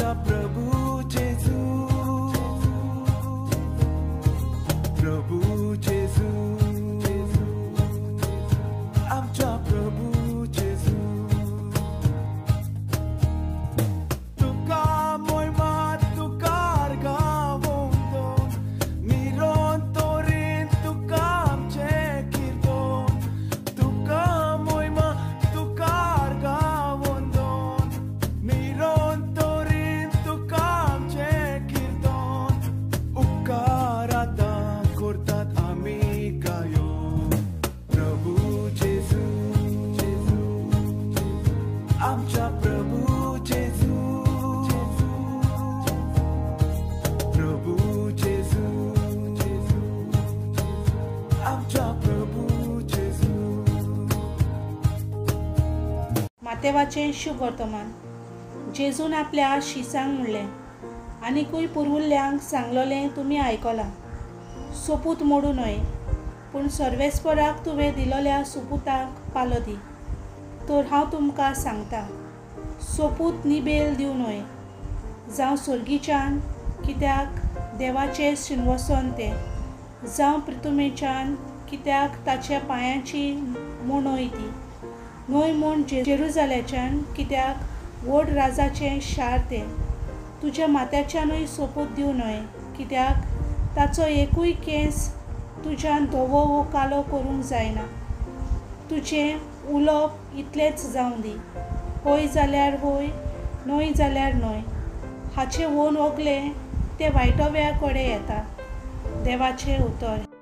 आमच्या प्रभू जेजू, प्रभू जेजू, आमच्या प्रभू जेजू। तुका मोयमा तुका गावोन निरंतरीन तुका आमचें कीर्तन, तुका मोयमा तुका गावोन निरंतरीन तुका आमचें कीर्तन। उपकार आतां करतात आमी गायो प्रभू जेजू, आमच्या प्रभू जेजू, प्रभू जेजू, आमच्या प्रभू जेजू। मातेवाचें शुभ वर्तमान। जेजून आपल्या शिसांक म्हणलें, आनिकूय पुर्वुल्ल्यांक सांगलोलें तुमी आयकलां, सोपूत मोडू न्हय, पूण सर्वेस्पराक तुवें दिलोल्या सोपुताक पालो दी। तर हांव तुमकां सांगता, सोपूत निबेल दिवं न्हय, जावं सोर्गीच्यान कित्याक देवाचें शिनवसन तें, जावं प्रितुमेच्यान कित्याक ताच्या पांयांची मोणोय ती न्हय, म्हूण जेरुजाल्याच्यान कित्याक व्हड राजाचें शार तें। तुज्या माथ्याच्यानूय सोपूत दिवं न्हय, कित्याक ताचो एकूय केंस तुज्यान धवो वो कालो करूंक जायना। तुजें उलोवप इतलेंच जावं दी, हय जाल्यार हय, न्हय जाल्यार न्हय। हाचें वोन ओगलें तें वायटोव्या कडेन येता। देवाचें उतर।